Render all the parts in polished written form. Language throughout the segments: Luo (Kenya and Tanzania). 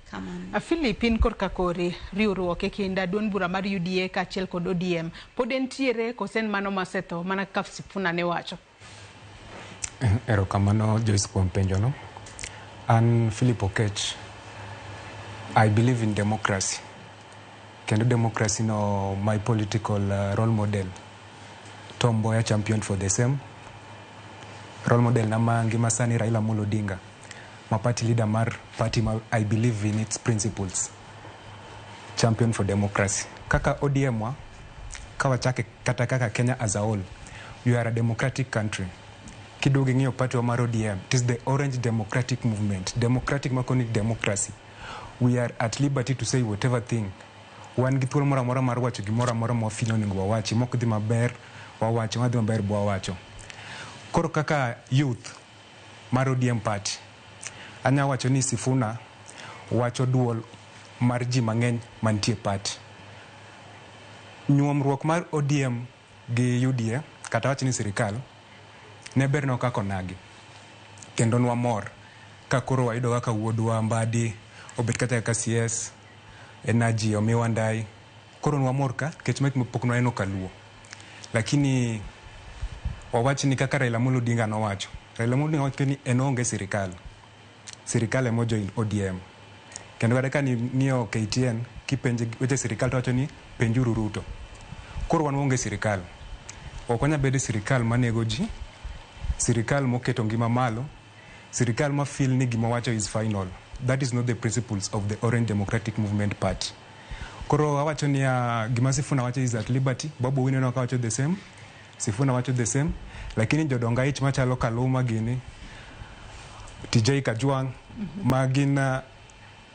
Kamano. Philip, in korka kori riwruok e kind duond bura mar UDA kaachiel kod ODM pod entiere kose en mano masetho mana kaka Sifuna ne wacho? Erokamano, Joyce, kuom penjono. An Philip Okech. I believe in democracy. Kendo democracy no my political role model. Tom Mboya champion for the same. Role model na ma ngima sani Raila Amolo Odinga. Ma party leader mar party ma I believe in its principles. Champion for democracy. Kaka ODM wa, kawachake kata kaka Kenya as a whole, we are a democratic country. Kiduogo ing'iyo party wa mar ODM, it is the Orange Democratic Movement. Democratic makoni democracy. We are at liberty to say whatever thing. Wan gi thuolo moro amora mar wacho gimoro amora ma wafeel onego wawachi. Mok dhi maber, wawacho. Madhi maber, bo wawacho. Koro kaka youth mar ODM party, anya wacho ni Sifuna wacho duol mar ji mang'eny mantie party. Nyuomruok mar ODM gi UDA, kata wach ni sirikal, ne bernwa kaka onagi. Kendo nwamor ka koro wayudo kaka wuodwa Mbadi obet kata kaka CS, Energy omiwa ndai. Koro nwamor ka nikech mae pok nwaneno kaluo. Lakini wawach ni kaka Raila Amolo Odinga nowacho. Raila Amolo Odinga nowacho ni en oonge sirikal. Sirikal ema ojoin ODM. Kendo kata ka ning'iyo KTN, kipenje weche sirikal to wacho ni penjuru Ruto. Koro wan waonge sirikal. Ok wanyal bedo e sirikal manego ji, sirikal moketo ngima malo, sirikal ma feel ni gima wacho is final. That is not the principles of the Orange Democratic Movement Party. Koro awacho niya, gima Sifuna wacho is at liberty. Babu Owino ka wacho the same. Sifuna wacho the same. Lakini jodong aich machalo Kaluma gini, TJ Kajwang', ma gin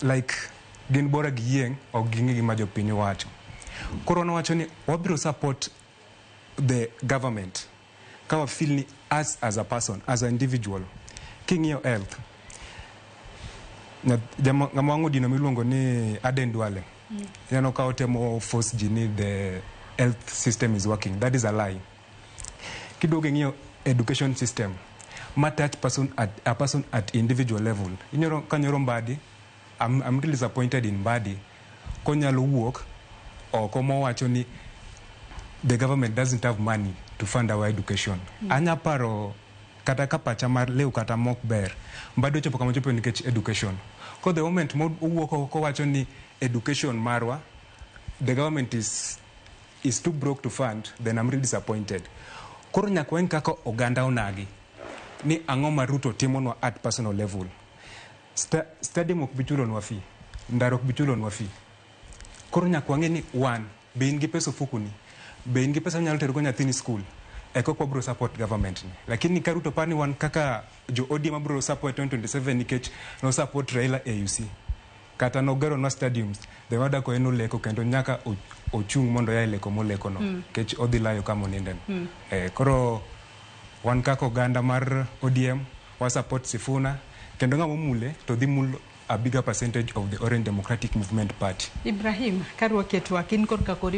like gin bora gi yieng', ok ging'e gima jopiny wacho. Koro nowacho ni wabiro support the government ka wa feel ni us as a person, as an individual, king'iyo health, ng'ama wang' odino miluongo ni Aden Duale, ineno ka otemo force ji ni the health system is working. That is a lie. Kiduogo ing'iyo education system ma touch person at, a person at individual level, inyoro ka nyoro Mbadi, I'm really disappointed in Mbadi konyalo wuok oko mowacho ni the government doesn't have money to fund our education. Anya paro kata ka pacha mar lew kata mok ber, Mbadi ochopo kama ochopo nikech education. Ko the moment mowuok oko kowacho ni education marwa the government is too broke to fund, then I'm really disappointed. Koro nyaka wang'i kaka oganda onagi ni ang'o ma Ruto timonwa at personal level. Stadium ok bi chulonwa fee, ndara ok bi chulonwa fee. Koro nyaka wang'e ni wan be in gi pesa ofukuni, be in gi pesa minyalo tero go nyathini school, eka wabiro support government ni. Lakini ka Ruto par ni wan kaka jo ODM abiro support 2027 nikech no support Raila AUC kata nogeronwa stadiums, the wadako en oleko kendo nyaka ochung' mondo oya e leko molekono nikech odhi layo kama onindeno. Koro wan kaka oganda mar ODM wa support Sifuna kendo ng'ama omule to dhi mulo a bigger percentage of the Orange Democratic Movement Party. Ibrahim, karwaki e twak, in korka kori.